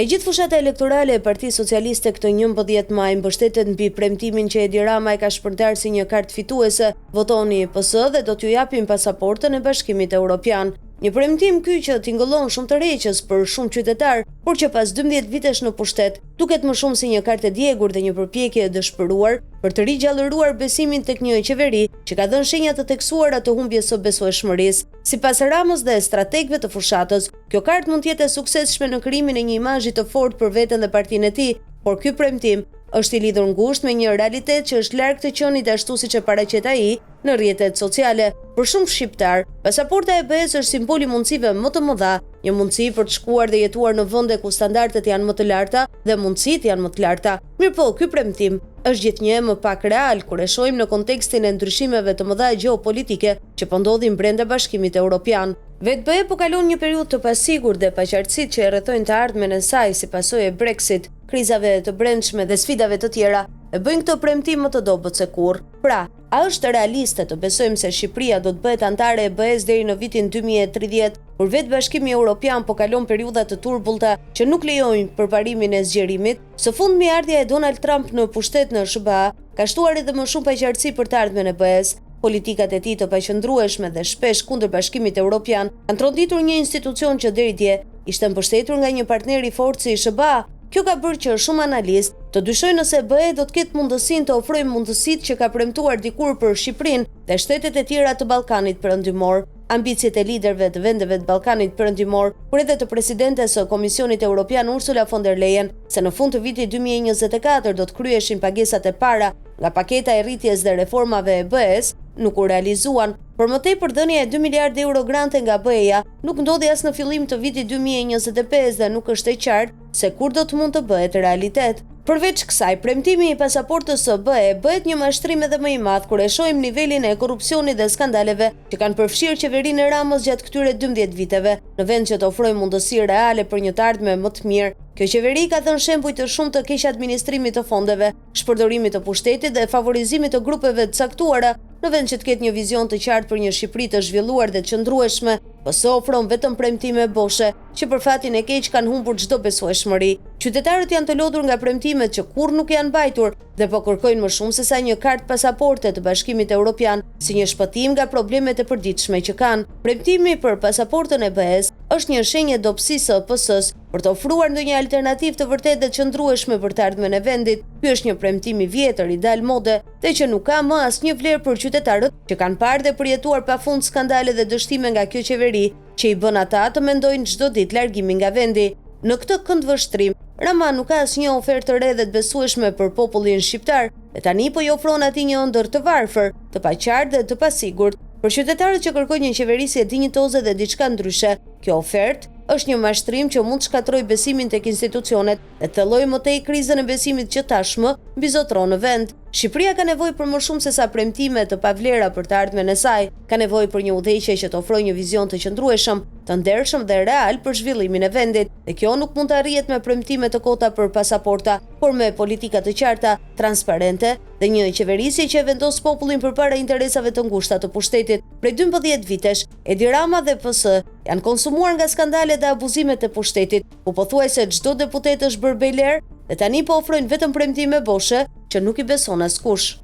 E gjithë fushata elektorale e Partisë Socialiste këtë 11 maj mbështetet mbi premtimin që Edi Rama e ka shpërndarë si një kartë fituese, votoni PS dhe do t'ju japim pasaportën e Bashkimit Europian. Një premtim ky që tingëllon shumë tërheqës për shumë qytetarë, por që pas 12 vitesh në pushtet, duket më shumë si një kartë e djegur dhe një përpjekje e dëshpëruar për të rigjallëruar besimin tek një qeveri që ka dhënë shenja të theksuara të humbjes së besueshmërisë. Sipas Ramës dhe strategëve të fushatës, Kjo kartë mund të jetë e suksesshme në krijimin e një imazhi të fortë për veten dhe partinë e tij, por ky premtim është i lidhur ngushtë me një realitet që është larg të qenit ashtu siç e paraqet ai në rrjetet sociale. Për shumë shqiptarë, pasaporta e BE-së është simbol i mundësive më të mëdha, një mundësi për të shkuar dhe jetuar në vende ku standardet janë më të larta dhe mundësitë janë më të larta. Mirëpo, ky premtim është gjithnjë e më pak real kur e shohim në kontekstin e ndryshimeve të mëdha gjeopolitike që po ndodhin brenda Bashkimit Europian. Vetë BE po kalon një periudhë të pasigurt dhe paqartësitë që e rrethojnë të ardhmen e saj si pasojë e Brexit, krizave të brendshme dhe sfidave të tjera, e bëjnë këtë premtim më të dobët se kurrë. Pra, a është realiste të besojmë se Shqipëria do të bëhet anëtare e BE-së deri në vitin 2030, kur vetë Bashkimi Europian po kalon periudha të turbullta që nuk lejojnë përparimin e zgjerimit? Së fundmi ardhja e Donald Trump në pushtet në SHBA ka shtuar edhe më shumë paqartësi për të ardhmen e BE-së. Politikat e tij të paqëndrueshme dhe shpesh kundër Bashkimit Europian kanë tronditur një institucion që deri dje ishte mbështetur nga një partner i fortë si SHBA. Kjo ka bërë që shumë analistë të dyshojnë nëse BE do të ketë mundësinë të ofrojë mundësitë që ka premtuar dikur për Shqipërinë dhe shtetet e tjera të Ballkanit Perëndimor. Ambiciet e liderëve të vendeve të Ballkanit Perëndimor, por edhe të presidentes së Komisionit Europian Ursula von der Leyen, se në fund të vitit 2024 do të kryheshin pagesat e para nga paketa e rritjes dhe reformave e BE-së, nuk u realizuan. Për më tepër, dhënia e 2 miliardë euro grante nga BE-ja nuk ndodhi as në fillim të vitit 2025 dhe nuk është e qartë se kur do të mund të bëhet realitet. Përveç kësaj, premtimi i pasaportës së BE bëhet një mashtrim edhe më i madh kur e shohim nivelin e korrupsionit dhe skandaleve që kanë përfshirë qeverinë e Ramës gjatë këtyre 12 viteve, në vend që të ofrojë mundësi reale për një të ardhme më të mirë. Kjo qeveri ka dhënë shembuj të shumtë të keqadministrimit të fondeve, shpërdorimit të pushtetit dhe favorizimit të grupeve të caktuara, në vend që të ketë një vizion të qartë për një Shqipëri të zhvilluar dhe të qëndrueshme, PS ofron vetëm premtime boshe, që për fatin e keq kanë humbur çdo besueshmëri. Qytetarët janë të lodhur nga premtimet që kurrë nuk janë mbajtur dhe po kërkojnë më shumë sesa një kartë pasaporte të Bashkimit Europian, si një shpëtim nga problemet e përditshme që kanë. Premtimi për pasaportën e BE-së është një shenjë e dobësisë së PS-së për të ofruar ndonjë alternativë të vërtetë dhe të qëndrueshme për të ardhmen e vendit. Ky është një premtim i vjetër, i dalë mode dhe që nuk ka më asnjë vlerë për qytetarët që kanë parë dhe përjetuar pafund skandale dhe dështime nga kjo qeveri, që i bën ata të mendojnë çdo ditë largimin nga vendi. Në këtë këndvështrim, Rama nuk ka asnjë ofertë të re dhe të besueshme për popullin shqiptar dhe tani po i ofron atij një ëndërr të varfër, të paqartë dhe të pasigurt. Për qytetarët që kërkojnë një qeverisje dinjitoze dhe diçka ndryshe, kjo ofertë është një mashtrim që mund të shkatërrojë besimin tek institucionet dhe të thellojë më tej krizën e besimit që tashmë mbizotëron në vend. Shqipëria ka nevojë për më shumë sesa premtime të pavlera për të ardhmen e saj. Ka nevojë për një udhëheqje që të ofrojë një vizion të qëndrueshëm, të ndershëm dhe real për zhvillimin e vendit. Dhe kjo nuk mund të arrihet me premtime të kota për pasaporta, por me politika të qarta, transparente dhe një qeverisje që e vendos popullin përpara interesave të ngushta të pushtetit. Prej 12 vitesh, Edi Rama dhe PS janë konsumuar nga skandalet dhe abuzimet e pushtetit, ku pothuajse çdo deputet është bërë bejler dhe tani po ofrojnë vetëm premtime boshe që nuk i beson askush.